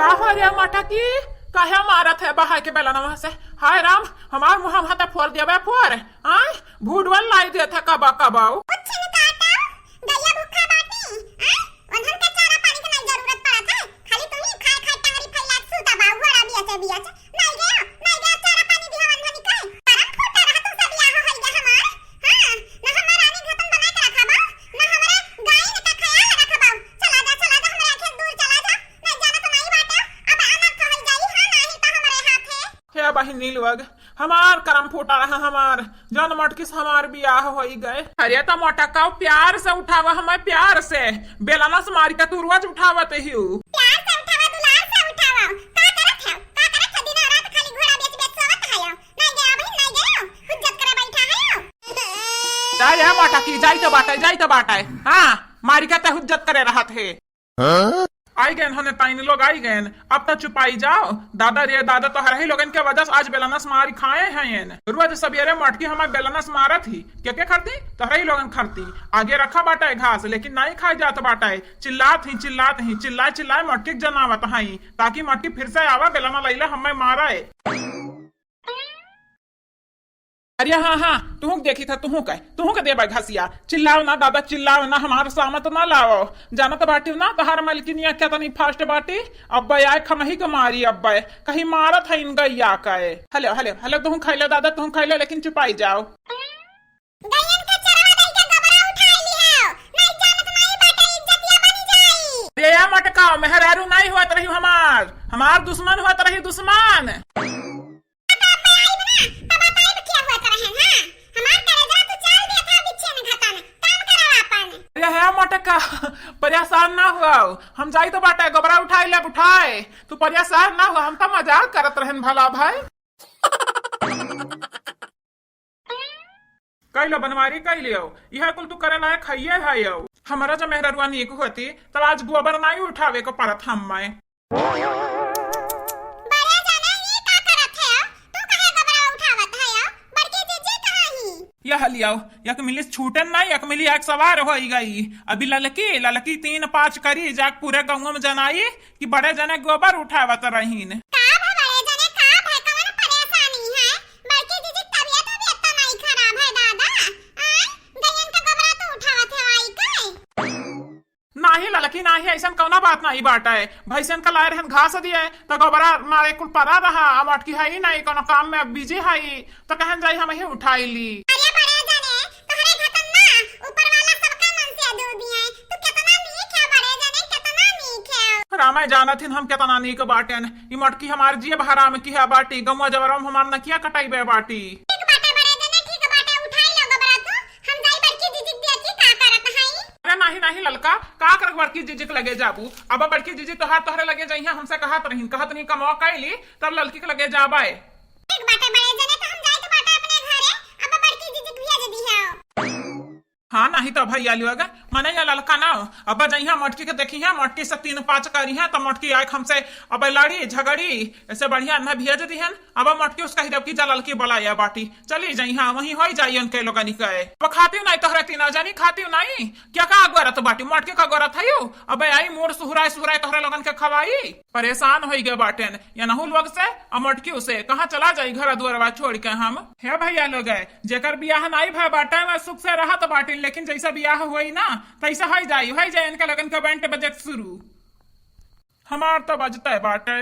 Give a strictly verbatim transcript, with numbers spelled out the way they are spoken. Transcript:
का हो रे मटकी, काहे मारत है बहाय के बेलनवा से? हाय राम, हमार मुँह हाथ फोर देबे फोर। आय, भूडवल लाई देत है कबा कबाऊ। कुछ न काटा, गैया भूखा बाटी। आय, उन्हन के चारा पानी के नहीं जरूरत पड़त है। खाली तू ही खाए खाए टंगरी फैला के सूता बा, उहड़ा बिया से बिया से। नहीं गयो, नहीं गयो, चारा पानी दिया उन्हन के। करम फूटा रहा तू सब बियाह हो गया हमार। हाँ, ना हमार रानी घतन बना के रखा बा, ना हमारे गाय ने का ख्याल रखा बा। चला जा, चला जा, हमारे आँखें दूर चला जा। नहीं जाना तो नहीं बाटे, अब आना कहल जाई, हाँ, नहीं तो हमारे हाथ है। हे बहिनी लोग, हमार करम फूटा रहा हमार, जौन मटकी से हमार बियाह होई गए। अरे तो मोटका प्यार से उठावा, हमें प्यार से, बेलना से मारी का तू रोज उठावत हियो। प्यार से उठावा, दुलार से उठावा। का करत है, का करत है, दिन रात खाली घोड़ा बेच बेच सोवत है। नहीं गया भाई, नहीं गया, हुज्जत करे बैठा है। जा या मटकी, जाई तो बाटे, जाई तो बाटे। हाँ, मारी का ते हुज्जत करे रहत है। आई गएन होने ताइन लोग आई गएन, अब तो चुपाई जाओ। दादा रे दादा, तोहरही लोगन के वजह से आज बेलनस मारी खाए हैं। रोज सबेरे मटकी हमार बेलनस मारत ही, के के खरती? तोहरही लोगन खरती। आगे रखा बाटे घास, लेकिन नहीं खाए जात बाटे। चिल्लात ही, चिल्लात ही, चिल्लाए चिल्लाए मटकी के जनावत हई, ताकि मटकी फिर से आवा, बेलना लैला हमें मारे। अरे हाँ, हाँ, तुहूँ के देखी था, तुहूँ के, तुहूँ के देबा घसिया। चिल्लाओ ना दादा, चिल्लाओ ना, हमार सामत ना लाओ। जानत बाटी ना, तोहार मलकिनिया केतनी fast बाटी। अब्बे आए खमही के मारी, अब्बे कहीं मारत है इन गैया के। हेलो, हेलो, हेलो, तुहूँ खैलो दादा, तुहूँ खैलो, लेकिन चुपाई जाओ। गैयन के चरवा दई के गोबरा उठाई ली है, नहीं जानत नहीं बाटे, इज्जतिया बनी जाई। अरे या मटका, मेहरारू नहीं होत रही हमार, हमार दुश्मन होत रही, दुश्मन। तब आइब ना, तब बताइब क्या हुआ करे हैं, हाँ? हमार करेजा तो चाल दिया था बिच्छे में घतन, काम करो आपन। अरे है मटका, परेशान ना हुआ, हम जाई तो बाटे, गोबरा उठाई लेब, उठाए, तू परेशान ना हुआ, हम तो मजाक करत रहन भला भाई। कैलो बनवारी कैलियो, यह कुल तू करे लायक हइये है यो। हमारा जो मेहररुआ नीक होती, तब आज गोबर नहीं उठावे को परत हम मैं। बड़े जने, ई का करत है? तू काहे गोबरा उठावत है? बड़की जीजी कहाँ ही? यह लियाओ, यक मिली छूटन ना, यक मिली एक सवार होई गई। अभी ललकी, ललकी तीन पाँच करी, जाक पूरे गाँव में जनाई कि बड़े जने गोबर उठावत रहीन। का भा बड़े जने, का भा, कवन परेशानी है? बड़की जीजी तबियत, तबियत तो नहीं खराब है दादा? आय, गैयन का गोबरा तो उठावत है आई के? नाही ललकी, नाही, ऐसन कौनो बात नाही बाटे। भैंसन का लाए रहन घास दिए, तो गोबरा मारे कुल परा रहा, आ मटकी है ही नहीं, कौनो काम में अब busy है, तो कहन जाई हम ही उठाई ली। अरे बड़े जने, तोहरे घतन ना, ऊपर वाला सबका मन से दे दिए। तू कितना नीक है बड़े जने, कितना नीक है। रामाय जानत हिन हम कितना नीक बाटेन। ई मटकी हमार जियब हराम किहा बाटी, गौवा जवरवा में हमार नकिया कटाइबे बाटी। ठीक बाटे बड़े जने, ठीक बाटे, उठाई लो गोबरा तू, हम जाई बड़की जीजी के देखी का करत हई। अरे नाही, नाही ललका, का करब बड़की जीजी के लगे जाबू? अब बड़की जीजी तोहार तोहरे लगे जइहा, हमसे कहत रहीन, कहत नहीं कमवा कैली, तब ललकी के लगे जाबे। ठीक बाटे बड़े जने, तो हम जाई तो बाटे अपने घरे, अब बड़की जीजी के भेज दिहा। हाँ, नहीं तो भैया लोग, मने या ललका ना, अब जइहा मटकी के देखिहा, मटकी से तीन पाँच करिहा, तो मटकी आए हमसे अब लड़ी झगड़ी, ऐसे बढ़िया न भेज दिहन। अब मटकी उसका ही देब कि जा ललकी बुलाया बाटी, चली जइहा, वहीं होई जाई उनके लोगनी के। अब खातिउ नहीं तोहरे तीनों जनी, खातिउ नहीं, क्या का अगोरत बाटी, मटकी का अगोरत है यू? अब आई मूड़ सुहराए सुहराए तोहरे लोगन के खवाई। परेशान होई गए बाटेन, या नहू लोग से, आ मटकी उसे, कहाँ चला जाई घर दुआरवा छोड़ के हम? हे भैया लोग, जेकर बियाह नाई भय बाटे, वह सुख से रहत बाटिन, लेकिन जैसा बियाह होई ना, तैसा होई जाई, होई जाई इनका लगन का बैंड बजट शुरू। हमार तो बजते बाटे।